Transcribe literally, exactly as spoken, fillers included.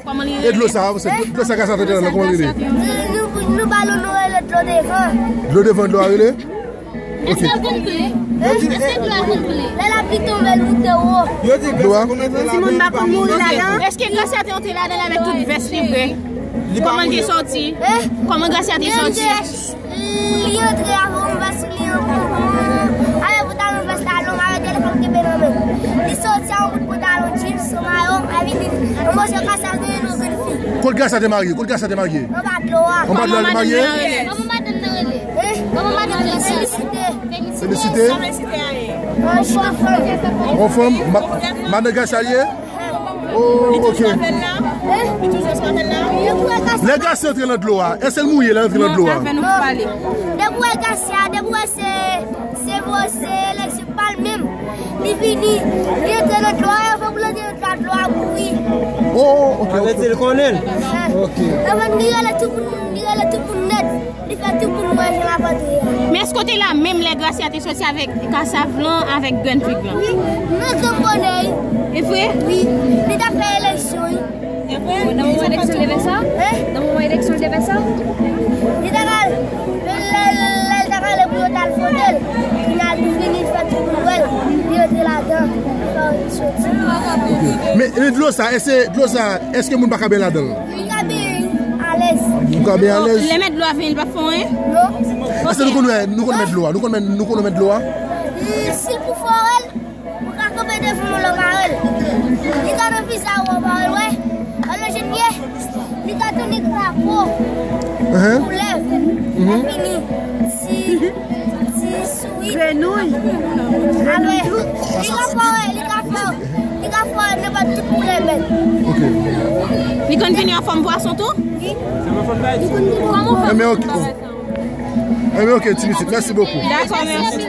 Kòman li rele? E dlo sa, se dlo sa Grasya te nan, kòman li rele? Nou, nou, nou ba l yon non, rele dlo devan. Dlo devan, dlo a rele? Ok. Èske l konn ple? Èske dlo a konn ple? Lè lapli tonbe, l moute wo. Dlo a? Timoun pa konn mouri ladan. Èske Grasya te antre ladan l avèk tout vès li vre? Kòman l te sòti? Kòman Grasya te sòti? Li antre avè yon vès, li yon pantalon, avè pantalon vès la long, avè telefòn kenbe nan men. Li sòti a yon bout pantalon jeans, yon mayo, avè li, yon mòso Grasya te nan grenn fi. Kot Grasya te marye? Kot Grasya te marye? Anba dlo a. Anba dlo a te marye? Kòman madanm nan rele? Kòman madanm nan rele? Felisite. Felisite. Yon fanm. Ma-, madan Grasya l ye? Oh, ok. Lè Grasya antre nan dlo a, èske l mouye lè l antre nan dlo a? Depi w wè Grasya, depi w wè se, se vre, se eleksyon pa l menm. Li vini, li antre nan dlo a, e fòk pou l antre nan dlo a, dlo a bouyi. Oh, ok, ok. Sa vle di l konnen l. Ok. Anvan li rele tout moun, li rele tout moun nèt. Li fè tout moun wè jan l ap antre a. Men èske w te la menm lè Grasya te sòti avèk kasav lan, avèk grenn fig lan? Wi, nan grenn bonè, wi. E vre? Wi, li t ap fè eleksyon, wi. Nan moman eleksyon, li te fè sa? Hein? Nan moman eleksyon, li te fè sa? Li t al, lè, lè, lè l t al pou yo t al vote l, kounye a li vini, li fè tout moun wè l, li antre ladan, li fè eleksyon. Ok. Men, men dlo sa, èske dlo sa, èske moun pa ka benyen ladan l? Li ka benyen alèz. Ou ka benyen alèz? Lè mèt dlo a vini, li p ap fè anyen? Non. Èske nou konn wè, nou konn mèt dlo a? Nou konn mèt, nou konn mèt dlo a? Li, si l pou fè wè l, ou ka kanpe devan l, w ap wè l. Li ka nan vizaj ou, w ap wè l, wè. Alò, jen ye, li ka tounen krapo. Koulèv. Lè fini, si, si Grenouy. Grenouy tou. Li ka fè, li ka fè, li ka fè nenpòt tout koulè bèt. Ok. Li konn vini an fòm pwason tou? Wi. Li konn vini an fòm pwason. Enben, ok. Enben, ok, ti pitit. Mèsi bokou. Dakò, mèsi.